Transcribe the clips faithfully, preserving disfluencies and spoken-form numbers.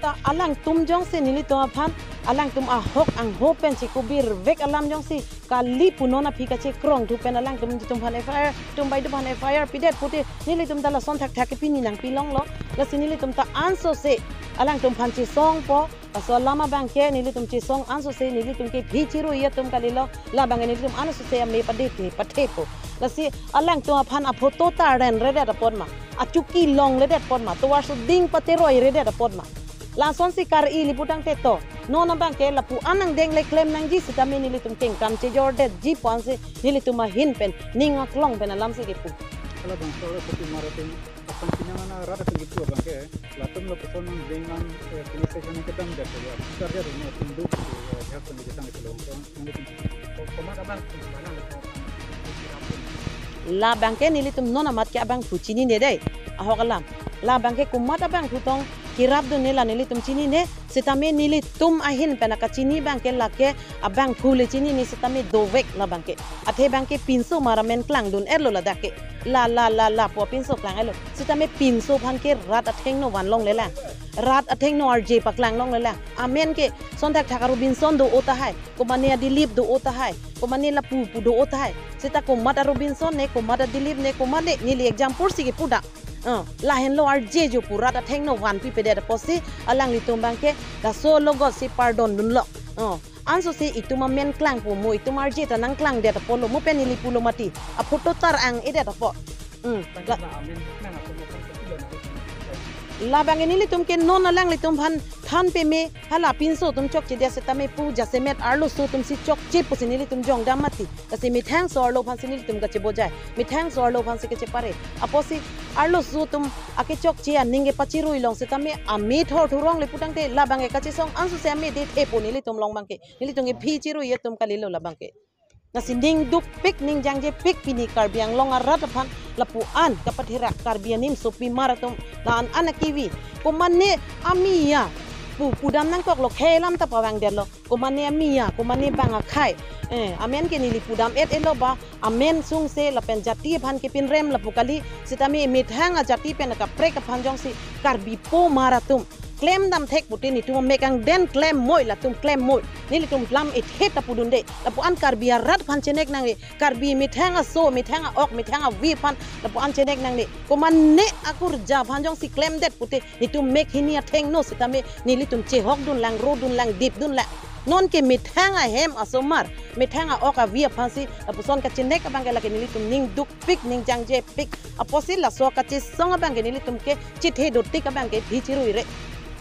Ta alangtum jongsi nelitum aphan, alangtum ahok angho pen chikubirvek alam jongsi kali pu non aphi kachekrong thu pen alangtum, nelitum aphan F I R, tum baideo aphan F I R pidet pute nelitum ta lason thakthak ke pini nangpilonglo. Lasi nelitum ta ansose alangtum aphan chesongpo. Laso alam abangke nelitum chesong ansose nelitum ke phi chirui atum kalilo. Labang nelitum ansose ame padethe pathepo. Lasi alangtum aphan aphoto ta renredet apot ma, achuki longledet apot ma, tovar suding pateroiredet apot ma, lasonsi kar-ili putangte to, non abangke lapu-an angdeng le klem nangji sitame nelitum kengkam chejordetji pu ansi nelitum ahin pen ning aklong pen alamsi kepu. Halabangso arat kopi mara pen aphan pinang ana rat atum itu abangke, latum lapuson angdeng an, eh, police station kedamdet ya, sar ya rumah tunduk, eh, jahak pen jatang itu lo. Ko-, komat abang, mana lo ko-, Labangke nelitum non amat ke abangphu chinine dei. Ahok alam. Labangke komat abangphu tong kirapdunne la nelitum chinine. Sitame nelitum ahin pen akachini abangke lake abangphu le chinine sitame dovek labangke. Athe abangke pinso mar amen klangdun-etlo ladak ke. La, la, la, lapu apinso klang-etlo. Sitame pinso aphan ke rat athengno vanlonglelang. Rat athengno arje paklanglonglelang. Amen ke son thakthak a-Robinson do-o tahai. Komane a-Dilip do-o tahai. Komane lapu pu do-o tahai. Seta komat a-Robinson ne, komat a-Dilip ne, komat ne, neli example si kepu da. Eh, lahenlo arje jo pu rat athengno vanpipedet apotsi alanglitum abangke laso logot si pardondunlo. Eh, ansose itum amen klangpo mo, itum arje ta nangklangdet apotlo mo pen neli pulo mati. Aphoto ta rang-edet apot. Hmm. Tangka la- na amen nang atum atum kapilo na. Labang nelitum ke non alanglitum aphan than peme, hala pinso atum chokchedet sitame pu jasemet arloso atumsi chokche pusi nelitum jongdam mati. Lasi methangso arlo aphansi nelitum kachebojai. Methangso arlo aphansi kachepare. Apotsi arloso atum akechokche aning kepachirui long sitame ame thorthurong le putangte labangke kachesong ansose ame dethepo nelitum along abangke. Nelitum ke phi chirui atum kalilo labangke. Lasi ning dukpik, ning jangjepik pini Karbi Anglong arat aphan lapu-an kapatherak Karbi animsopi mar atum la-an an akivi. Komane amiya pu pudam nangkoklo, khei alam ta pavangdetlo. Komane amiya, komane bang akhei. Eh, amen ke neli pudam-et-etlo ba, amen sungse lapen jati aphan kepinrem lapu kali, sitame methang ajati pen akaprek aphan jongsi Karbipo mar atum klemdam thek pute nelitum amek angden klem moi, latum klem moi. Nelitum lam ethe ta pudunde. Lapu-an Karbi arat aphan chenek nangne. Karbi methang aso, methang a-ok, methang avi aphan lapu-an chenek nangne. Komane akurja aphan jongsi klemdet pute nelitum mek hini athengno sitame nelitum chehokdunlang, rodunlang, dipdunlang. Non ke methang ahem asomar, methang a-ok avi aphansi lapuson kachenek abangke lake nelitum ning dukpik, ning jangjepik. Apotsi laso kachesong abangke nelitum ke chethe dotik abangke phi chiruire.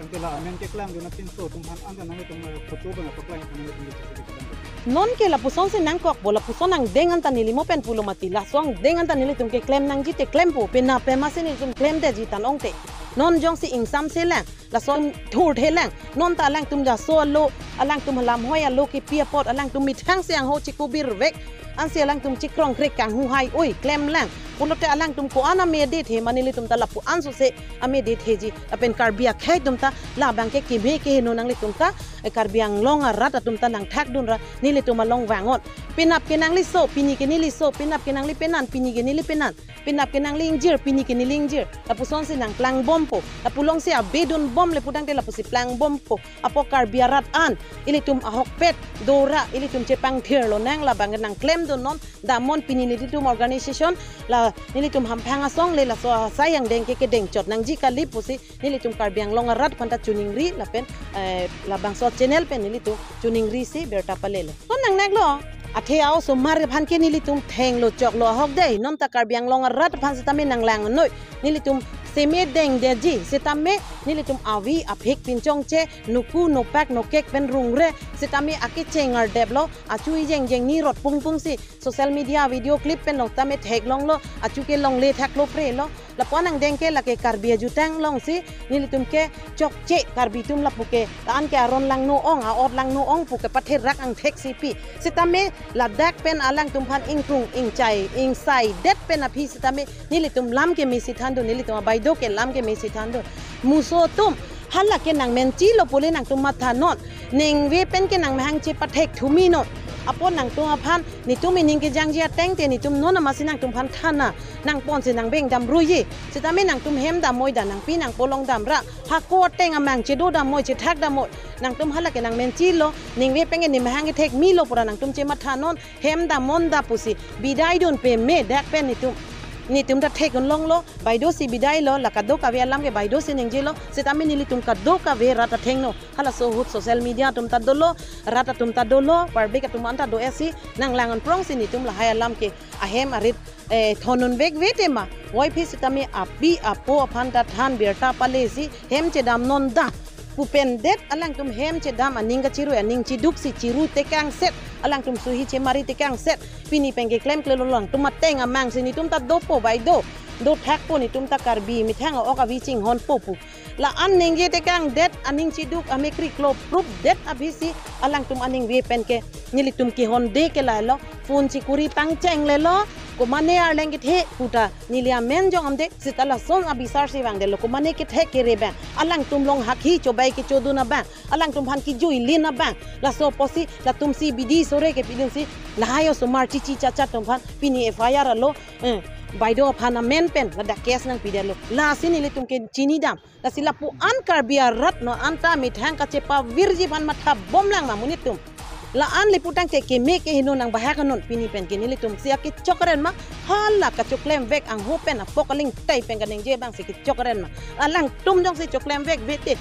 Tangte la amen keklangdun apinso atum aphan anta nanglitum, eh, photo abang paklang aphan nanglitum ke chesik kedam. Non ke lapusonsi nangkokpo, lapuson angdeng anta neli mo pen pulo mati, laso angdeng anta nelitum ke klem nangji te klempo, penap pen masi nelitum klemdetji tang ongte. Non jongsi ingsamselang, lason thurthelang, non ta alangtum jaso alo, alangtum lamhoi alo kipi apot, alangtum methangsi angho chikubirvek, ansi alangtum chikrong krek kanghu hai, oi, klemlang. Pulote alangtum ko-an ame dethe ma nelitum ta lapu ansose ame detheji. Lapen Karbi akhei atum ta labangke keme keheno nanglitum ta, eh, Karbi Anglong arat atum ta nangthakdunra nelitum along vangot. Penap ke nangliso, pini ke neliso, penap ke nangli penan, pini ke neli penan. Penap ke nangli ingjir, pini ke neli ingjir. Lapusonsi nangklangbompo. Lapu alongsi abedunbom le putangte lapusi plangbompo. Apot Karbi arat an, ilitum ahokpet dora, ilitum chepangthirlonang, labang nangklemdunnon, damnon pini nelitum organization, la nelitum hamphang asong le laso asai angdeng ke kedengchot nangji kali pusi, nelitum Karbi Anglong arat aphanta choningri, lapen, eh, labangso channel pen nelitum choningrisi birta palelo. Ton nangneklo, athe a-osomar aphan ke nelitum thenglo choklo ahok dei, non ta Karbi Anglong arat aphan sitame nanglangnon. Nelitum seme dengdetji, sitame nelitum avi aphik pinchongche, nuku, nopak, nokek pen rungre, sitame akecheng ardeplo, achu ijeng jeng ni rot pungpungsi, social media video clip pen long tame theklonglo, achu ke longle thaklo prelo, lapu-an angdeng ke lake Karbi ajutang alongsi, nelitum ke chokche Karbi atum lapu ke, la-an ke aron langno ong, a-ot langno ong pu kepatherak angthek si pi. Sitame ladak pen alangtum aphan ingkrung, ingchai, ingsaidet pen aphi sitame, nelitum lam kemesi thandun, nelitum abaideo ke lam kemesi thandun. Muso atum, hala ke nangmenchilo pule nangtum mathanon. Ningve pen ke nangmahang chepathek thuminon. Apot nangtum aphan, netum ining kejangji ateng te netum non amatsi nangtum aphan thana nangponsi nangbeng damruiji. Sitame nangtum hem dam moi da, nangpi nangpo long damra. Hako ateng amang chedo dam moi, chethak dam moi. Nangtum hala ke nangmenchilo, ningve pen ke nemahang kethek milo pura nangtum chematha non, hem dam non da pusi bidai dun peme dak pen netum. Netum ta thek un longlo, baido si bidai lo, la kadokave alam ke baido si ningjelo, sitame nelitum kadokave rat athengno. Halaso ahut social media atum ta dolo, rat atum ta dolo, parbik atum anta do-e si, nanglang-un prongsi netum lahai alam ke ahem arit, eh, thon un vekve tema. Voiphit sitame api apo aphan ta than birta palesi hem chedam non da pu pen det alangtum hem chedam aning kachirui aning chiduk si chirui tekangset, alangtum suhi chemari tekangset. Pini pen ke klemklelo alangtum ateng amang si netum ta dopo baido, dothakpo netum ta Karbi methang ok avi chinghonpo pu. La-an ningje tekangdet aning chiduk amekriklo prupdet abisi alangtum aningve pen ke nelitum kehonde ke lahelo, phone chikuri pangchenglelo, komane arleng kethe puta neli amen jong amde, sita lason abisar si vangdetlo, komane kethe kere abang alangtum long hakhi chobai kechodun abang, alangtum aphan kejui lin abang. Laso apotsi latum si bidi sore kepidunsi lahai osomar chichi chacha atum aphan pini F I R alo, eh, baido aphan amen pen ladak case nangpidetlo. Lasi nelitum ke chinidam. Lasi lapu-an Karbi arat non anta methang kachepavirji aphan matha bomlang ma monit atum. La-an le putangte keme kehingno nangbahak non pini pen ke nelitum si akechokren ma, hala kachoklem vek angho pen apok aling tai pen kaningje abang si kechokren ma. Alangtum jongsi choklem vekve te,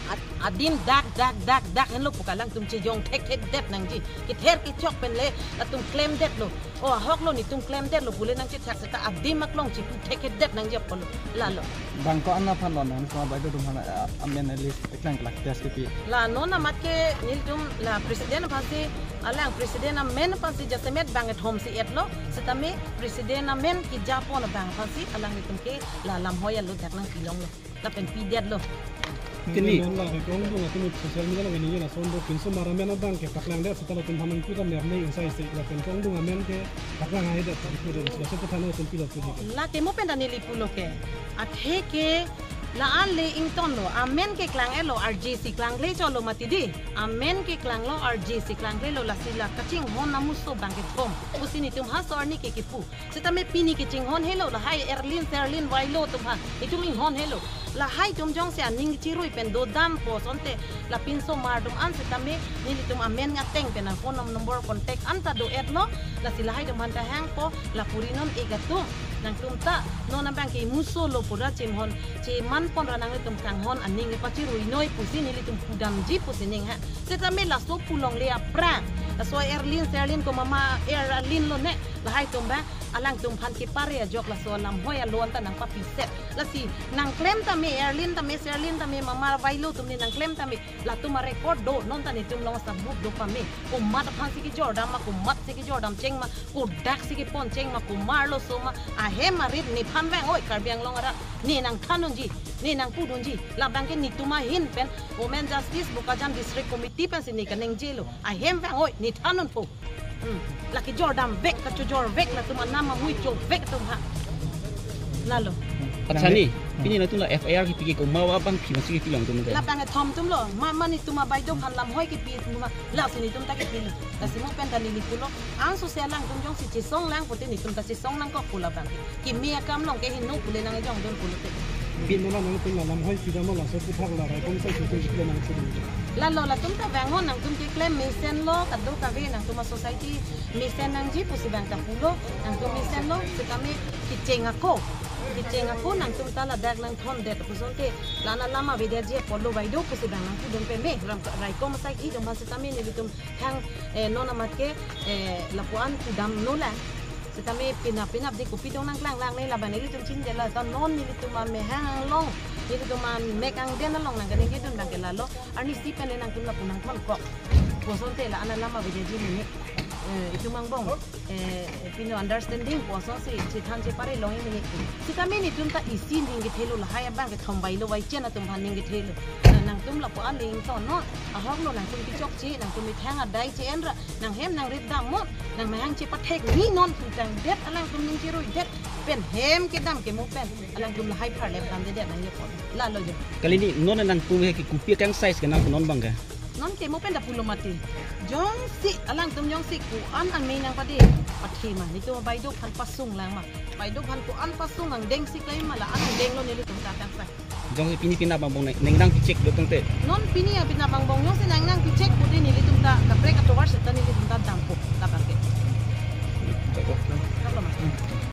ad-, adim dak dak dak dak henlo pu ke alangtum chejong thekthekdet nangji. Kether kechok pen le latum klemdetlo. O ahoklo netum klemdetlo pule nangchethak seta adim aklong chipu thekthedet nangji apotlo. Lalo. Bang ko-an aphan lo nang ko baido atum aphan, ah, amen list eklang klak test kepi. La non amat ke nelitum la president aphansi, alang president amen aphansi jasemet bang kethom si etlo, sitame president amen kejapon abang aphansi alanglitum ke la lamhoi alo dak nangpilonglo. Lapen pidetlo. Kini. Non la ke kongdung atum social media lo ini lason do pinso mara amen abang ke paklangdet seta latum aphan puta merne insai se lapen kongdung amen ke paklang haidet, laso aphuthak atum pilo pudi. Lake mo pen ta neli pulo ke. Athe ke la-an le ingtonlo, amen ke klang-etlo, R J si klangle cholo mati di. Amen ke klanglo, R J si klanglelo, lasi la kachinghon amuso bang kethom pusi netum ha so arni ke kipu. Sitame pini kechinghon helo, lahai Erlin Serlin Vailo atum aphan netum inghon helo. Lahai atum jongsi aning chirui pen dodampo asonte, la pinso mar atum an sitame nelitum amen ateng pen a phone number contact anta do-etlo. Lasi lahai atum aphan ta hangpo, la puri non-ik atum, nangtum ta non abang ke imuso lo pura chinghon, chemanpon ra nanglitum kanghon aning pachirui noi pusi nelitum pudamji pusi ning ha. Sitame laso pu longle aphrang, laso Erlin Serlin ko mama Erlin lo ne, lahai atum abang alangtum aphan kepare ajok laso lamhoi alo anta nangpapiset. Lasi nangklem tame, Erlin tame, Serlin tame, mama Vailo atum ne nangklem tame, latum a-record do, non ta netum along sabut do pame. Komat aphansi kejordam ma, komatsi kejordam cheng ma, kodaksi kepon cheng ma, komarlo so ma, ahem arit nephan vang-oi, Karbi Anglong arat ne nangthan unji, ne nangpudunji. Labang ke netum ahin pen Women Justice Bokajan District Committee pensi ne kaningjelo. Ahem vang-oi, nethan unpo. Hmm. La kejordam vek, kachojor vek, latum anam amui cho vek atum ha. Lalo. Accha ni, hmm, pini latum la F I R kipi ke komat abang pi masi kipi long tum te. Labang kethom atumlo, ma, ma netum abaido aphan lamhoi kipi atum ma, lasi netum ta kipilo. Lasi mo pen ta neli pulo, anso si alangtum jongsi chesong lang pute netum ta chesong nangkok pu labang ke. Keme akam along ke hingno pule nangkejongdun pulote. Pini la nangtum la lamhoi pidamlo, laso aphuthak la raikom sai sute le nangchedun. Lalo latum ta vang-o, nangtum keklem mesenlo, kadokave nangtum a-society mesen nangji pusi bang ta pulo, nangtum mesenlo, sitame kecheng ako. Kecheng ako nangtum ta ladak nangthondet pu asonte, la-an alam avedetji apotlo baido pusi bang nangpudun peme, ram raikom sai ki doma sitame nelitum thang, eh, non amat ke, eh, lapu-an pudamlo la. Sitame penap penap de kopi dong nangklanglang ne labang nelitum chinidetlo, ta non nelitum amahang along, nelitum amek angden along nangkaningjedun abang ke lalo, arnisi pen le nangtum lapu nangthonkok pu asonte la-an alam avedetji mene. Eh, itum angbong, eh, pino understanding pu asonsi chethan chepare longji mene. Sitame netum ta isi ning kethelo, lahai abang kethom Vailo Vaichen atum aphan ning kethelo. Na nangtum lapu-an le ington non. Ahoklo nangtum kechokche, nangtum methang adai che-en ra, nanghem nangrit dam non, nangmahang chepathek ni non pu tangdet, alangtum ning chiruidet pen hem kedam ke mo pen alangtum lahai pharlep damdedet nangji apot. Lalo jo. Kali ni non nangtum he ke kopi akangsai ke nangtum non abang ke? Non ke mo pen ta pulo mati. Jongsi alangtum jongsi ko-an amei nangpade, pathe ma, nelitum abaidophan pasung lang ma. Baidophan ko-an pasung lang dengsi klem ma, la-an denglo nelitum ta tangsa. Jongsi pini pinap angbong neng, neng nangpichek do tangte. Non pini a pinap angbong jongsi nang nangpichek pute nelitum ta kaprek atovar seta neli